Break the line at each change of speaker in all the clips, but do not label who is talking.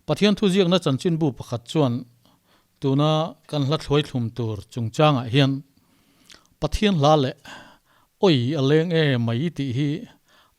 Pathian thuziakna chanchinbu pakhat chuan tuna kan hla thluai thlum tur chungchangah hian Pathian hla leh Oi a leng e mai tih hi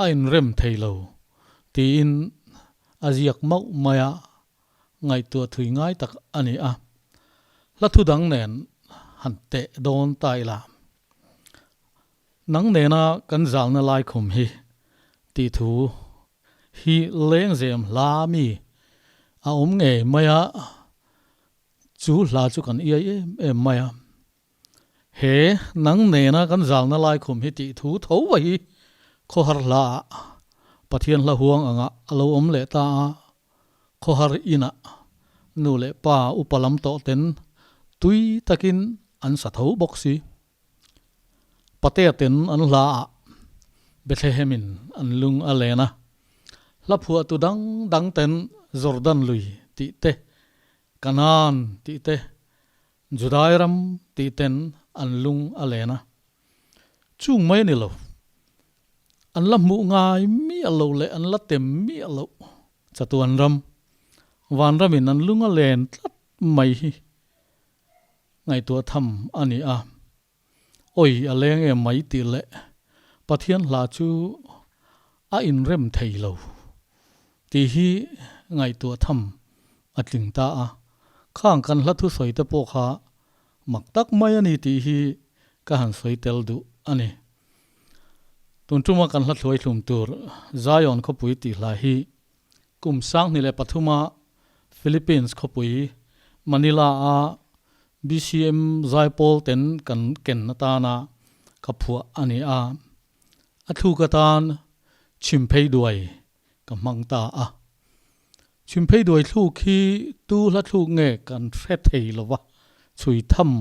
a inrem thei lo tiin a ziak mauh mai a, ngaihtuah thui ngai tak a ni a. Hla thu dang nen han teh dawn ta ila. Nang nena kan zalna lai khum hi tih thu hi lengzem hla mi a awm ngei mai a, chu hla chu kan iai em em mai a. He nang nena kan zalna lai khum hi tih thu tho a hi khawhar hla ah Pathian hla huang anga a lo awm leh ta a, khawhar inah nu leh pa upa lam tawh ten tui takin an sa tho bawk si. Patea ten an hla ah Bethlehem-in an lung a len a, hla phuahtu dang dang ten Jordan lui tih te, Kanaan tih te, Judai ram tih ten an lung a len a. Chung mai a ni lo. An la hmuh ngai miah loh leh an la tem miah loh chatuan ram, vanramin an lung a len tlat mai hi ngaihtuah tham a ni a. Oi a leng em mai tih leh Pathian hla chu a inrem thei lo tih hi ngaihtuah tham a tling ta a. Khang kan hla thusawi te pawh kha mak tak mai a ni tih hi ka han sawi tel duh a ni. Tun tuma kan hla thluai hlum tur Zion khawpui tih hla hi Kum 2003-a Philippines khawpui Manila-a BCM zaipawl ten kan ken atana ka phuah a ni a, a thluk atan chhimphei duai ka hmang ta a. Chhimphei duai thluk hi tu hla thluk nge kan hre thei lo va, chhui tham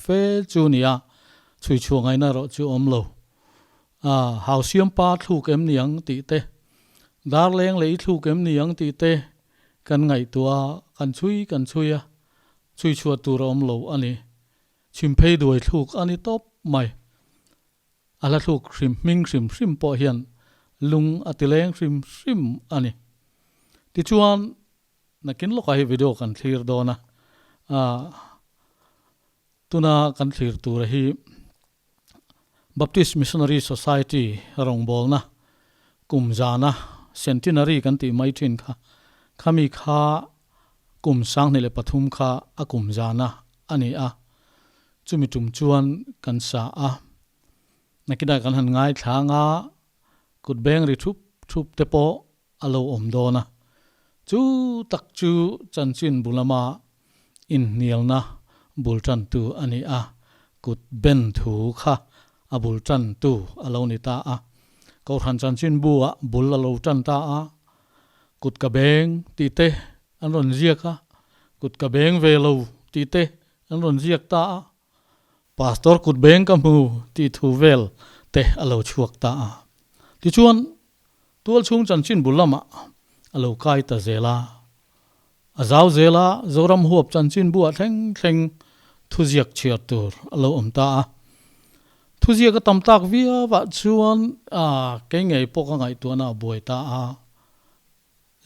fe chu ni a, chhui chhuah ngaihna erawh chu awm lo. A, Hausiampa thluk em ni ang tih te, Darleng lei thluk em ni ang tih te kan ngaihtuah a, kan chhui kan chhui a, chhui chhuah tur a awm lo a ni. Chhimphei duai thluk a ni tawp mai. A hla thluk hrim hming hrim hrim pawh hian lung a ti leng hrim hrim a ni. Tichuan, nakin lawkah hi video kan thlir dawn a, a, tuna kan thlir tura hi Baptist Missionary Society rawngbawlna kum zana Centenary kan tih mai thin kha, khami kha kum 2003 kha a kum zana a ni a, chumi tum chuan kan sa a. Nakinah kan han ngaithla anga kut beng ri thup thup te pawh a lo awm dawn a. Chu tak chu chanchin bu lama inhnialna bul tantu a ni a, kut ben thu kha a bul tantu a lo ni ta a. Kohhran chanchin bu-ah bul a lo tan ta a, kut ka beng tih te an rawn ziak a, kut ka beng ve lo tih te an rawn ziak ta a. Pastor kut beng ka hmu tih thu vel te a lo chhuak ta a. Tichuan, tual chhung chanchin bul lamah a lo kai ta zel a. A zau zel a, Zoram huap chanchin buah thleng thleng thuziak chhiar tur a lo awm ta a. Thuziak a tam tak viau ah chuan kei ngei pawh ka ngaihtuahna a buai ta a.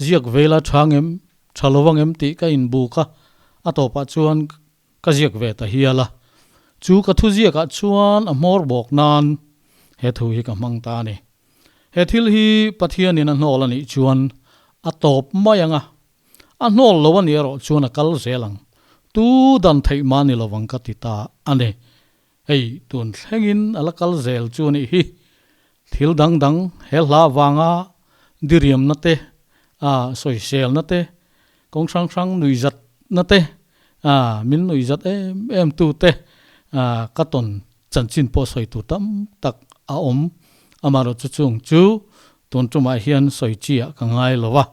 Ziak ve la tha ngem, tha lo angem tih ka inbuk a, a tawpah chuan ka ziak ve ta hial a. Chu ka thuziakah chuan a hmawr bawk nan he thu hi ka hmang ta a ni. He thil hi Pathianin a hnawl a nih chuan a tawp mai ang a, a hnawl lo a nih erawh chuan a kal zel ang. Tu dan theih mah ni lovang ka ti ta a ni. Hei tun thlengin a la kal zel chu a nih hi. Thil dang dang he hla avanga diriamna te, a sawiselna te, kawng hrang hrang nuihzatna te, a min nuihzat em em tu te ka tawn chanchin pawh sawi tur tam tak a awm. Amaherawhchu chung chu tun tumah hian sawi chi ah ka ngai lo va,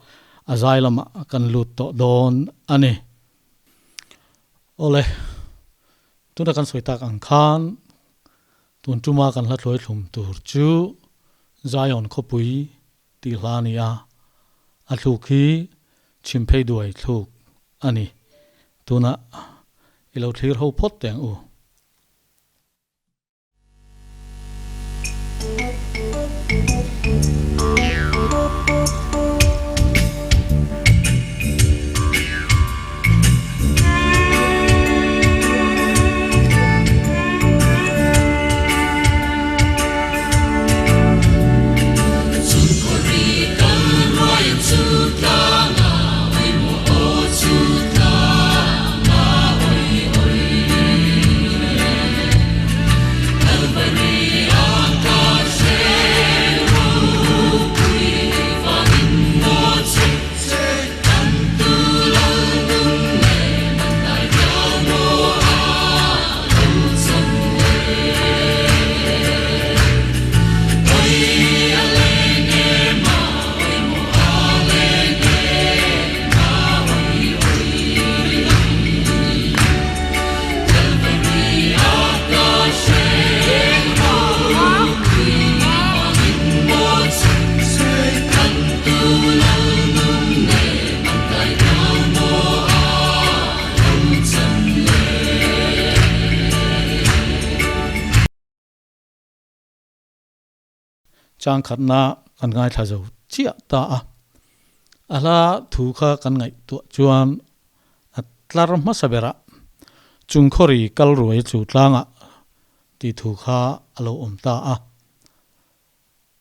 a zai lamah kan lut tawh dawn a ni. Awle, tuna kan sawi tak ang khan tun tuma kan hla thlawi thlum tur chu Zion khawpui tih hla a ni a, a thluk hi chhimphei duai thluk a ni. Tunah i lo thlir ho phawt teh ang u. Chang khatna kan ngaithla zo chiah ta a. A hla thu kha kan ngaihtuah chuan a tlar hmasa berah Chungkhawri kal ruai chu tlangah tih thu kha a lo awm ta a.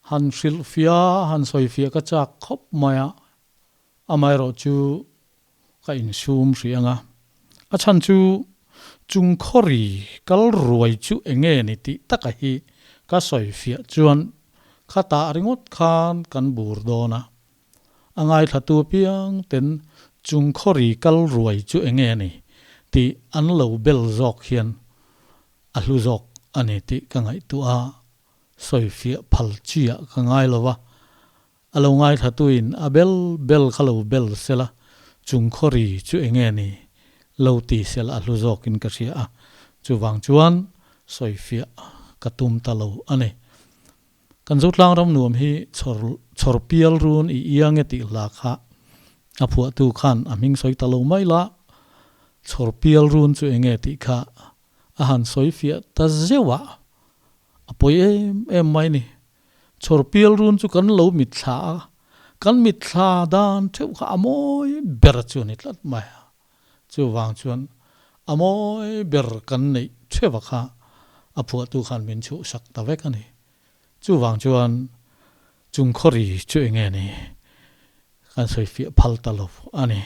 Han hrilhfiah, han sawifiah ka chak khawp mai a, amaherawh chu ka insum hrih ang a. A chhan chu Chungkhawri kal ruai chu eng nge ni tih taka hi ka sawifiah chuan khatah ringawt khan kan bur dawn a. A ngaithlatu apiang ten Chungkhawri kal ruai chu eng nge ni tih an lo bel zawk hian a hlu zawk a ni tih ka ngaihtuah a, sawifiah phal chiah ka ngai lo va. A lo ngaithlatuin a bel bel kha lo bel sela, Chungkhawri chu eng nge ni? Lo ti sela a hlu zawkin ka hria a, chuvang chuan sawifiah ka tum ta lo a ni. Kan Zotlang ram nuam hi chhawr chhawr pial run i iang e tih hla kha a phuahtu khan a hming sawi ta lo mai la, chhawr pial run chu eng nge tih kha a han sawifiah ta zeuh a, a pawi em em mai ni. Chhawr pial run chu kan lo mitthla a, kan mitthla dan theuh kha a mawi ber chu a ni tlat mai a. Chuvang chuan a mawi ber kan neih theuh a kha a phuahtu khan min chhuhsak ta vek a ni. Chuvang chuan chungkhawri chu eng nge ni kan sawifiah phal ta lo a ni.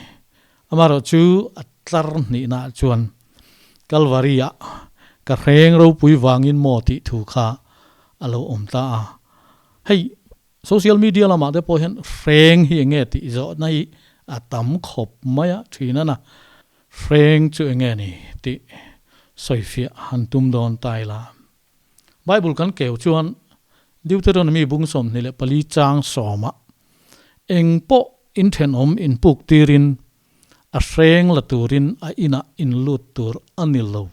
Amaherawh chu a tlar hnihnaah chuan Kalvari-ah ka hreng ropui vangin maw tih thu kha a lo awm ta a. Hei social media lamah te pawh hian hreng hi eng nge tih zawhna hi a tam khawp mai a thin a na. Hreng chu eng nge ni tih sawifiah han tum dawn ta ila. Bible kan keu chuan Deuteronomy bung 24 chang sawmah eng pawh inthenawm inpuk tirin a hreng la turin a inah inlut tur a ni lo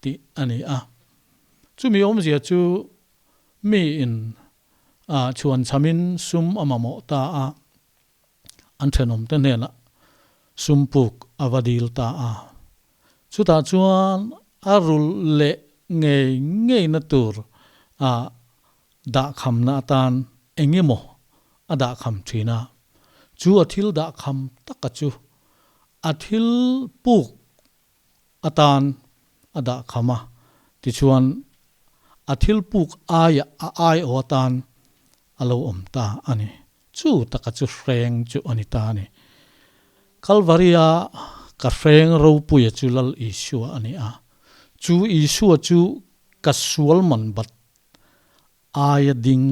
tih a ni a. Chumi awmzia chu mi in chhuan chhamin sum a mamawh ta a, an thenawmte hnenah sum puk a va dil ta a. Chutah chuan a rulh leh ngei ngeina tur a dahkhamna atan eng emaw a dahkham thin a. Chu a thil dahkham taka chu a thil puk atan a dahkham a, tichuan a thil puk aiah a aiawh atan a lo awm ta a ni. Chu taka chu hreng chu a ni ta a ni. Kalvaria ka hreng ropuia chu Lal Isua a ni a, chu Isua chu ka sual man bat aia ding,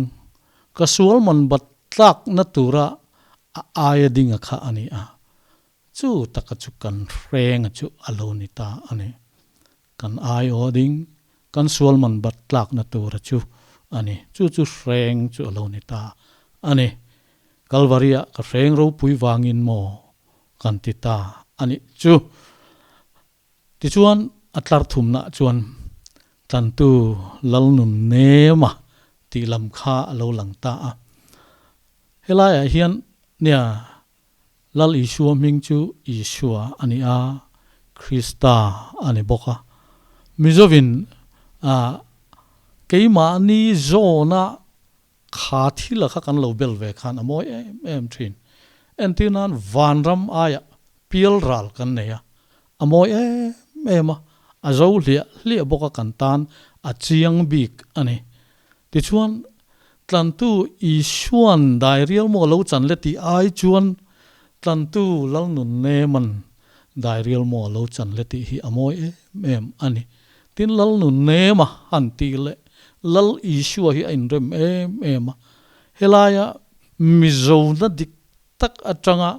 ka sual man bat tlakna tura a aia dinga kha a ni a. Chu taka chu kan hrenga chu a lo ni ta a ni. Kan aiawh ding, kan sual man bat tlakna tura chu a ni. Chu chu hreng chu a lo ni ta a ni. Kalvaria ka hreng ropui vangin maw kan ti ta a nih chu. Tichuan a tlar thumnah chuan Tlantu Lalnun Nema tih lam kha a lo lang ta a. Helaiah hian nia Lal Isua hming chu Isua a ni a, Krista a ni bawk a. Mizovin a keimahni zawna kha thila kha kan lo bel ve khan a mawi em em thin. Entir nan vanram aiah pial ral kan nei a, a mawi em em a, a zo hliah hliah bawk a kan tan a chiang bik a ni. Tichuan, Tlantu Isua'n dairial maw lo chan le tih ai chuan Tlantu Lalnunneman dairial maw lo chan le tih hi a mawi em em a ni. Tin, Lalnunnema han tih leh Lal Isua hi a inrem em em a. Helaia Mizona dik tak atanga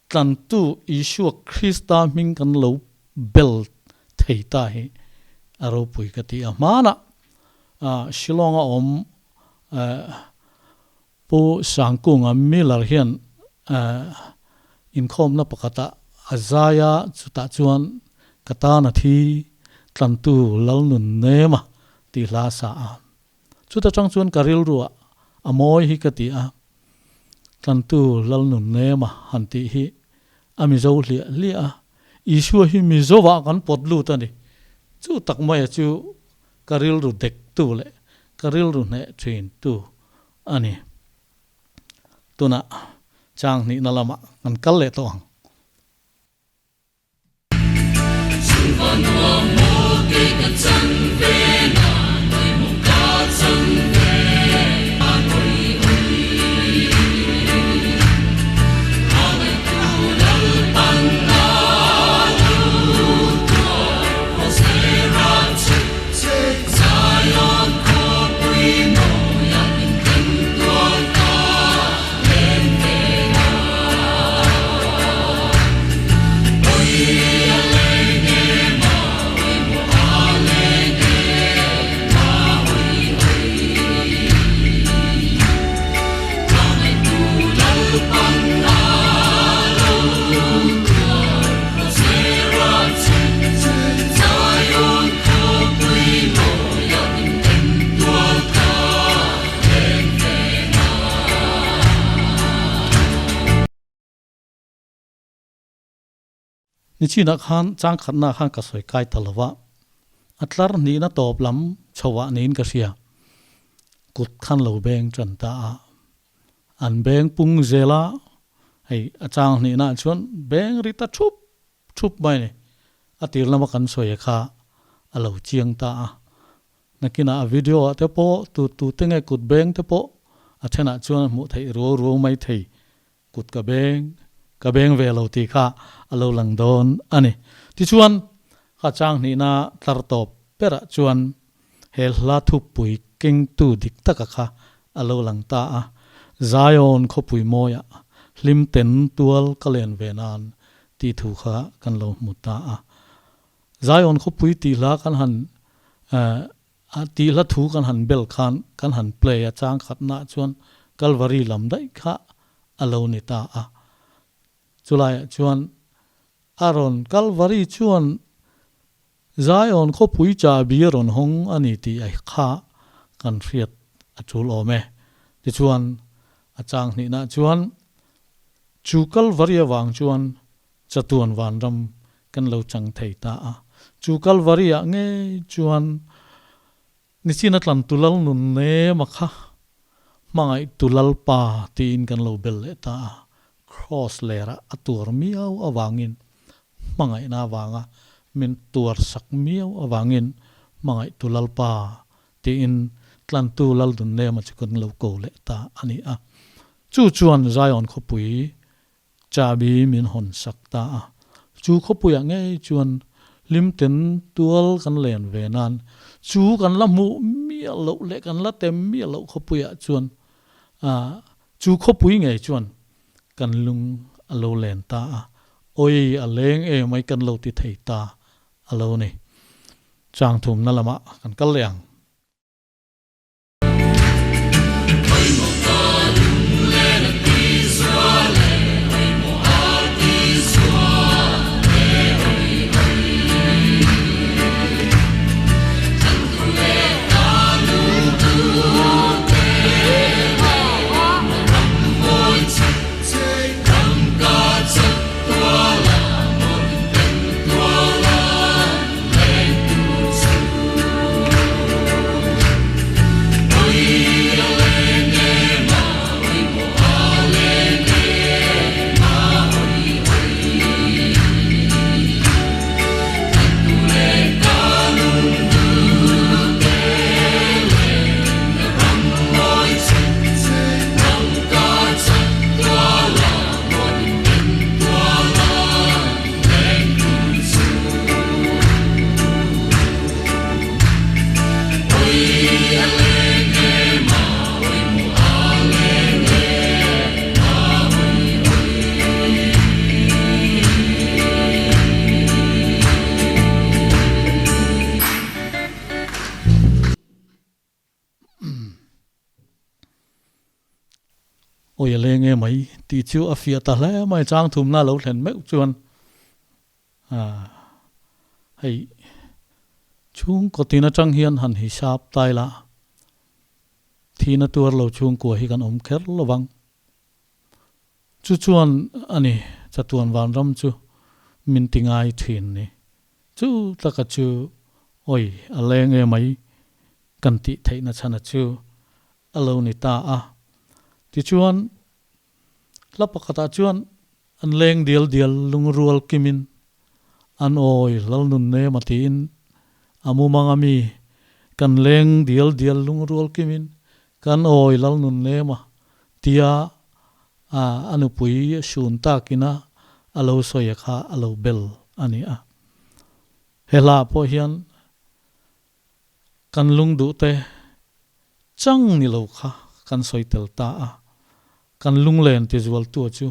Tlantu Isua Krista hming kan lo bel thei ta hi a ropui ka ti a. Hmanah Shillong-a awm Pu Sangkunga Miller hian inkhawmna pakhatah a zai a, chutah chuan ka tan a thi Tlantu Lalnunnema tih hla a sa a. Chuta tang chuan ka rilruah a mawi hi ka ti a, Tlantu Lalnunnema han tih hi a Mizo hliah hliah a, Isua hi Mizovah kan pawt lut a ni. Chu tak maia chu ka rilru dektu leh ka rilru hneh thintu a ni. Tunah chang hnihna lamah kan kal leh tawh ang. Nichinah khan changkhatna khan ka sawi kai ta lo va, a tlar hnihna tawp lam chhoah niin ka hria. Kut khan lo beng tan ta a, an beng pung zel a, hei a chang hnihnaah chuan beng ri ta thup thup mai a ni. A tir lama kan sawi kha a lo chiang ta a, Nakinah a video ah te pawh tu tu te nge kut beng te pawh a thenah chuan a hmuh theih ruau ruau mai thei. Kut ka beng, ka beng ve lo tih kha a lo lang dawn a ni. Tichuan, kha chang hnihna tlar tawp berah chuan he hla thupui kengtu dik taka kha a lo lang ta a. Zion khawpui mawiah hlim ten tual ka len ve nan tih thu kha kan lo hmu ta a. Zion khawpui tih hla kan han tih hla thu kan han bel khan kan han play a chang khatnaah chuan Kalvari lam daih kha a lo ni ta a. Chulaiah chuan a rawn Kalvari chuan Zion khawpui chahbi a rawn hawng a ni tih kha kan hriat a tul awm e. Tichuan a chang hnihnaah chuan chu Kalvari avang chuan Chatuan vanram kan lo chang thei ta a. Chu Kalvari ah ngei chuan nichin a tlan tu lal nun nem a kha hmangaih tu Lalpa tiin kan lo bel leh ta a. Kraws ler ah a tuar miau avangin hmangaihna avanga min tuar sak miau avangin hmangaih tu Lalpa tiin tlantu lal nun nem a chu kan lo ko leh ta a ni a. Chu chuan Zion khawpui Chahbi min hawn sak ta a, chu khawpuiah ngei chuan hlim ten tual kan len ve nan, chu kan la hmuh miah loh leh kan la tem miah loh khawpuiah chuan chu khawpui ngei chuan kan lung a lo len ta a, awi a leng em mai kan lo ti thei ta a lo ni. Changthumna lamah kan kal leh ang. Awi a leng em mai tih chu a fiah ta hle mai chang thumna lo thlen meuh chuan hei chhungkaw tin atang hian han hisap tai la thihna tuar lo chhungkua hi kan awm kher lo vang. Chu chuan a ni chatuan vanram chu min ti ngai thin ni. Chu taka chu awi a leng em mai kan tih theihna chhana chu a lo ni ta a. Tichuan, hla pakhatah chuan an leng dial dial lungrual kimin an awi Lalnun nem a tiin a mumang a mi kan leng dial dial lungrual kimin kan awi Lalnun nem a tia a nupui sun takina a lo sawi kha a lo bel a ni a. He hla pawh hian Kan lungduhte chang ni lo kha kan sawi tel ta a, kan lunglen tizualtu chu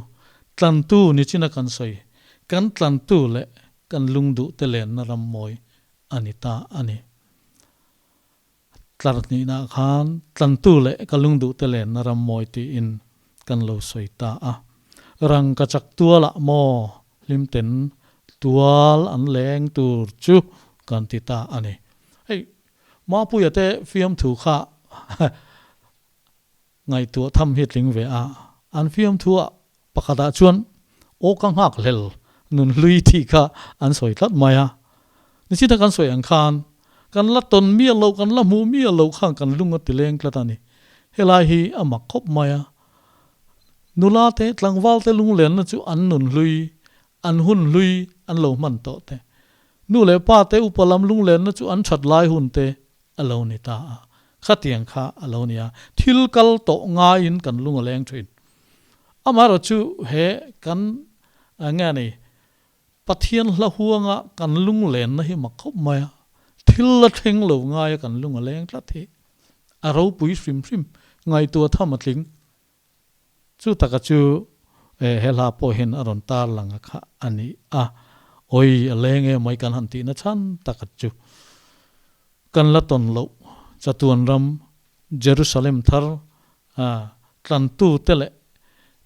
tlantu ni china kan sawi, kan tlantu leh kan lungduhte lenna ram mawi a ni ta a ni. Tlar hnihna khan tlantu leh ka lungduhte lenna ram mawi tiin kan lo sawi ta a. Rangka chak tualah maw Hlimten tual an leng tur chu kan ti ta a ni. Hei, Mapuia te fiamthu kha ngaihtuah tham hi tling ve a, an fiamthuah pakhatah chuan aw ka nghak hlel nun hlui tih kha an sawi tlat mai a. Nichina kan sawi ang khan kan la tawn miah loh, kan la hmuh miah loh khan kan lung a ti leng tlat a ni. Helai hi a mak khawp mai a. Nula te, tlangval te lunglenna chu an nun hlui, an hun hlui an lo hman tawh te. Nu leh pa te upa lam lunglenna chu an that lai hun te a lo ni ta a. Khatiang kha a lo ni a. Thil kal tawh ngaiin kan lung a leng thin. Amaherawh chu he kan nge ni Pathian hla huanga kan lunglenna hi mak khawp mai a. Thil la thleng lo ngaia kan lung a leng tlat hi a ropui hrim hrim ngaihtuah tham a tling. Chu taka chu he hla pawh hian a rawn tar lang a kha a ni a, awi a leng e mai kan han tihna chhan taka chu kan la tawn loh chatuan ram Jerusalem thar tlantu te leh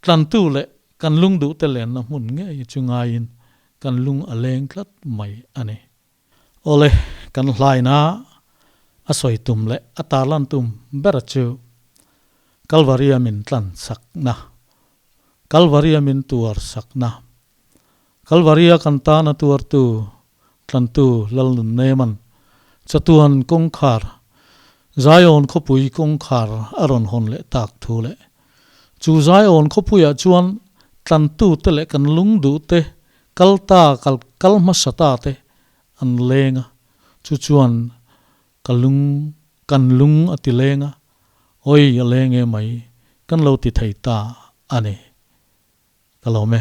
tlantu leh kan lungduh te lenna hmun ngei chu ngaiin kan lung a leng tlat mai a ni. Awle, kan hlaina a sawi tum leh a tarlan tum ber chu Kalvaria min tlan sakna, Kalvaria min tuar sakna, Kalvaria kan tana tuartu tlantu Lalnunneman chatuan kawngkhar, Zion khawpui kawngkhar a rawn hawn leh tak thu leh chu Zion khawpuiah chuan tlantute leh kan lungduhte Kal ta, kal kal hmasa ta te an leng a, chu chuan ka lung, kan lung a ti leng a, awi a leng e mai, kan lo ti thei ta a ni. Ka lawm e.